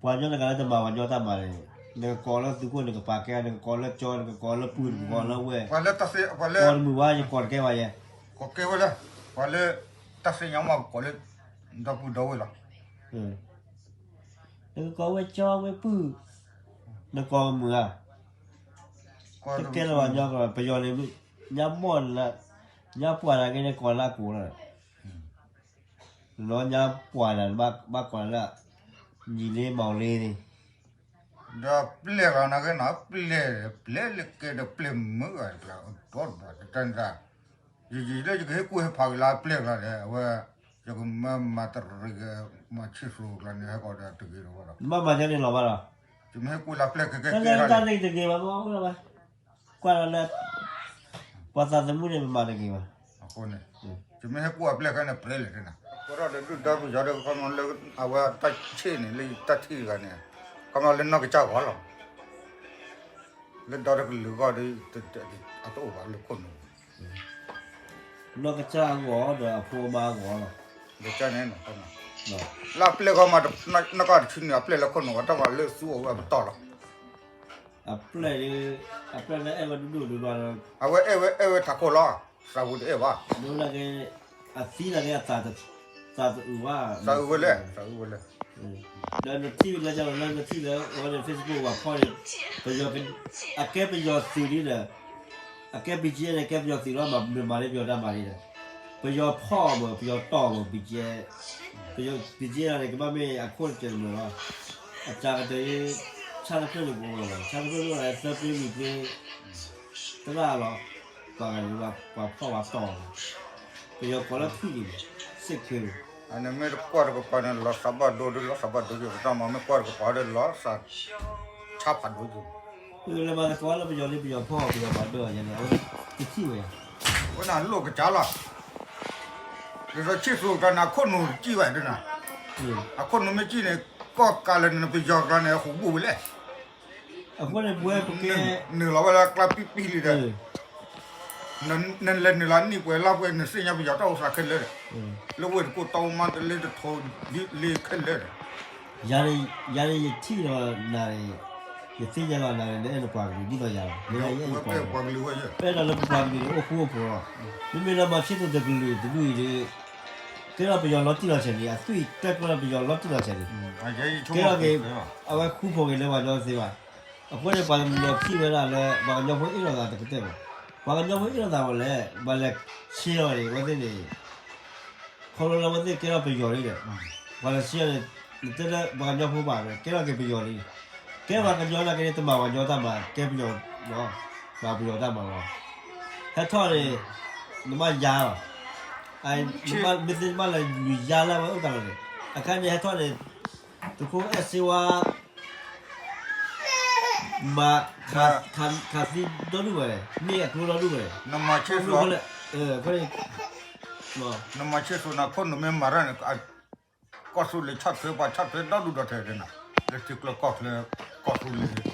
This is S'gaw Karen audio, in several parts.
ပှၤကညီတဂၤလၢတမၤပှၤကညီတၢ်မၤန့ၣ်, နကကိးလၢသုးခိၣ် နကပာ်ကဲ, နကကိးလၢကၠီ, နကကိးလၢပုၢ်, နကကိးလၢဝဲၢ်, ကိးတမုာ်ဘၣ်, ယကိးတကဲဘၣ်ယဲ, ကိးကဲဝဲလၢ, ပှၤလၢတၢ်သ့ၣ်ညါမး ကကိးလၢ ဒီပုၢ်ဒီဝဲၢ်လီၤ. နကကိးဝဲၢ်ကၠီဝဲၢ်ပုၢ်, နကိးမုာ်ဧါ, တကဲလၢၤဘၣ်ညီ, ပယီၤန့ၣ်, ညါဘီၣ်, ညါပှၢ်နၤက့န့ၣ် ကိးလၢအကိးလီၤ, လီၤညါပှၢ်နၤ ဘၣ်ကိးလၢ ညီလ့မီၤလ့န့ၣ်, ဒီးပျဲၢ်လီၤနၤက့နီၤ, ပျဲၢ်, ပျဲၢ်လၢကဲဒီးပျဲၢ်မုာ်ဂၤတကျါ, ဒီးတၢ်န့ၣ်, ယယလၢယကဟ့ၣ်ကူၣ်ဟ့ၣ်ဖးက့ၤလၢပျဲၢ်ကျါန့ၣ်, အဝဲ, ယကမၤမၤတရံးက့ၤ, မၤဆံၣ်သူၤကျါန့ၣ် ဟဲကီးဒီးတဂ့ၤဒီးဝဲဒီး, မ့ၢ်မၤကန့ၣ်လီၤဘၣ်ဒီး, ယမ့ၢ်ဟ့ၣ်ကူၣ်လၢပျဲၢ်ကဲကဲကဲလီၤန့ၣ်, တၢ်န့ၣ်တဂ့ၤဘၣ်မ့ၢ်ဝဲဘၣ်, ကွၢ်လၢ ပှၤသးသမူန့ၣ် ပမၤတဂ့ၤဘၣ်, အဃိန့ၣ်, ယမ့ၢ်ဟဲကူၣ်အပျဲၢ်ခဲန့ၣ် ပျဲၢ်လဲၣ်န့ၣ်, ပဒီးဒုၣ်ဒါပယီၤဒီး ခီမီလၢ အဝဲတၢ်ဆ့ၣ်န့ၣ် လၢတၢ်ထံၣ်တဂၤန့ၣ်, ခီမီလၢနီၢ်ကစၢ်ဂီၢ်လီၤ, လၢဒီတကလုာ်ဂီၢ်ဒီး, အတအိၣ်ဘၣ်လၢခိၣ်နူာ်, နီၢ်ကစၢ်အဂီၢ်ဒီးအဖိအမါအဂီၢ်လီၤ, ကန့ၣ်, လၢအပျဲၢ်ဂီၢ်မး, နကီၢ်တဆံန့ၣ် အပျဲၢ်လၢခိၣ်နူာ် အတၢ်မၤလၢသူအဝဲပတီၢ်လီၤ, အပျဲၢ်, အပျဲၢ်လၢအဲၣ်ဝဲဒိၣ်ဒိၣ်ဒိၣ်ဘၣ်ဒီး, အဝဲအဲၣ်ဝဲအဲၣ်ဝဲထးခိၣ်လီၤ, သးပူၤတအဲၣ်ဘၣ်, ဒ်န့ၣ်က့, အသံန့ၣ်က့ သးတအုးဘၣ်, သးအုးဝဲလဲၣ်, သးအုးဝဲလဲၣ်, ဒီးနထံၣ်လၢကလၢနထံၣ်လၢအဝဲန့ၣ် Facebook ပှၤဖီၣ်န့ၣ်, ပယီၤ, အကဲပယီၤသုးဒ်ဒီး, အကဲ ပံကဲန့ၣ် ကဲပယီၤသုးလီၤ, မ့ၢ်မၤန့ၢ်ပယီၤတၢ်မၤန့ၣ်ဒီး, ပယီၤဖီၣ်မ့ၢ် ပယီၤတီၢ်မ့ၢ် ပံကဲ, ပယီၤ ပံကဲန့ၣ် ကဘၣ်မ့ၢ်အခိၣ်တစဲးတမုာ်လီၤ, အတၢ်ကတၢၢ်, ဆၣ်တဖျၢၣ်န့ၣ်ကအိၣ်လီၤ, ဆၣ်တဖျၢၣ်န့ၣ်အိၣ်လီၤ သၢပျ့ၤလွံၢ်ပျ့ၤ, သရၣ်လီၤ, ပှၤဂၤန့ၣ် ပှၤဖီၣ်ပှၤတီၢ်လီၤ, ပယီၤကိးလၢဖုၣ်န့ၣ်, စ့ၢ်ကီး, အန့ၣ်မ့ၢ်တကွၢ်တကပၤန့ၣ် လီၤသးဘၣ်ဒိဒီး လီၤသးဘၣ်ဒိယိာ်ကတၢၢ်မး, မ့ၢ်ကွၢ်တကပၤဒီး လီၤသး, ဆါဖးဒိယိာ်, လၢမၤသကိးလၢပယီၤလံ ပယီၤဖီၣ် ပယီၤမၤဒိၣ်ယၤန့ၣ် အဝဲ, တထံၣ်ဝဲ, ဝဲန့ၣ်လိၣ်ကစၢ်လီၤ, ဒ်သိးဆံၣ်သူၤကျါန့ၣ် အခိၣ်နူာ်တစံၣ်ဝဲဒၣ်န့ၣ်, အခိၣ်နူာ်မ့ၢ်စံၣ်န့ၣ် ကီၢ်ကးလၢနပယီၤကျါန့ၣ် ဟူးဘူးဝဲလဲၣ် အဃိန့ၣ်ပဝဲပကဲ, နုာ်လီၤဝဲလၢကျါပံပံလံဒီး, နလဲၤနုာ်လီၤနံၣ်ပှဲၤလါပှဲၤ နသ့ၣ်ညါပယီၤတၢ်အိၣ်သးခဲလၢာ်ဒီး, လၢဝ့ၢ်တကူၣ်တီမါတလ့တထိးလံခဲလၢာ်ဒီး, ယၤန့ၣ်ယထံၣ်လီၤနၤန့ၣ်, ယသ့ၣ်ညါလီၤနၤန့ၣ် နအဲၣ်နပှၤကလုာ်ဒ်သိးယၤလီၤ, ပအဲၣ်ဒိးလၢပပှၤကလုာ်န့ၣ် အိၣ်ဃူအိၣ်ဖိးလီၤ, မ့မ့ၢ်လၢမၤဆံၣ်သူၤတကလုာ်တဒူၣ်အံၤဒီး, ကဲထီၣ်ပယီၤလီၤတံၢ်လီၤဆဲးန့ၣ် အသွံၣ်တဲကျၢပယီၤလီၤတံၢ်လီၤဆဲးန့ၣ်, ကဲထီၣ်က့ၤ, အဝဲဃူဖိးက့ၤလၢပှၤကညီသ့ဘၣ်, အဃိန့ၣ် ပှၤတနီၤထံၣ်ဝဲဒၣ်လၢ ပှၤကညီဖိအ့ၣ်လိာ်သးတကတၢၢ်ဘၣ်, ပှၤကညီဖိအ့ၣ်လိာ်သးဝဲလဲၣ် ပှၤလဲၤဆှၢအီၤန့ၣ် အဝဲသ့ၣ်န့ၣ် ခီဖျိလၢအဝဲသ့ၣ်ကဲထီၣ်ပယီၤလံဒီး, ပှၤလဲၤဆှၢအီၤန့ၣ်, နတဲလၢပှၤကညီဖိဘၣ်ဒီး ကဲထီၣ်က့ၤပယီၤလံ, ကဲပှၤကညီနာ်က့န့ၣ် တမၤပှၤကညီတၢ်မၤ ကဲပယီၤ, မၤပယီၤတၢ်မၤလီၤ, ဟဲထီၣ်န့ၣ်, နဘၣ်ယါလီၤ, မ့ၢ်သ့ၣ်တဘၣ်လဲၤလူၤယါလၢအဝဲအိၣ်တၢ်လီၤန့ၣ်, အခါန့ၣ်ဟဲထီၣ်န့ၣ်, သုးခိၣ်အဲၣ်စ့ဝါ မၤ, ခးသံဒီဒူၣ်ဝဲ, မ့ၢ်အကျိဒီဒူၣ်ဝဲ, နမၤဆ့ၣ်သူၤ, နမၤဆ့ၣ်သူၤန့ၣ် ခိၣ်နူာ်မ့ၢ်မၤတၢ်န့ၣ်, ကီၢ်သူလ့ၤဆီၣ်ထွဲ ပှၤဆီၣ်ထွဲဒီဒူၣ်ဒီထၢၣ်န့ၣ်, လၢထံကျိကီၢ်ချၢ, ကီၢ်သူလ့ၤ,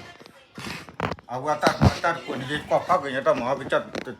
အဝဲတၢ်တကွဲးန့ၣ် ယကွၢ်ဖးက့ၤညါတၢ်မၤကစၢ်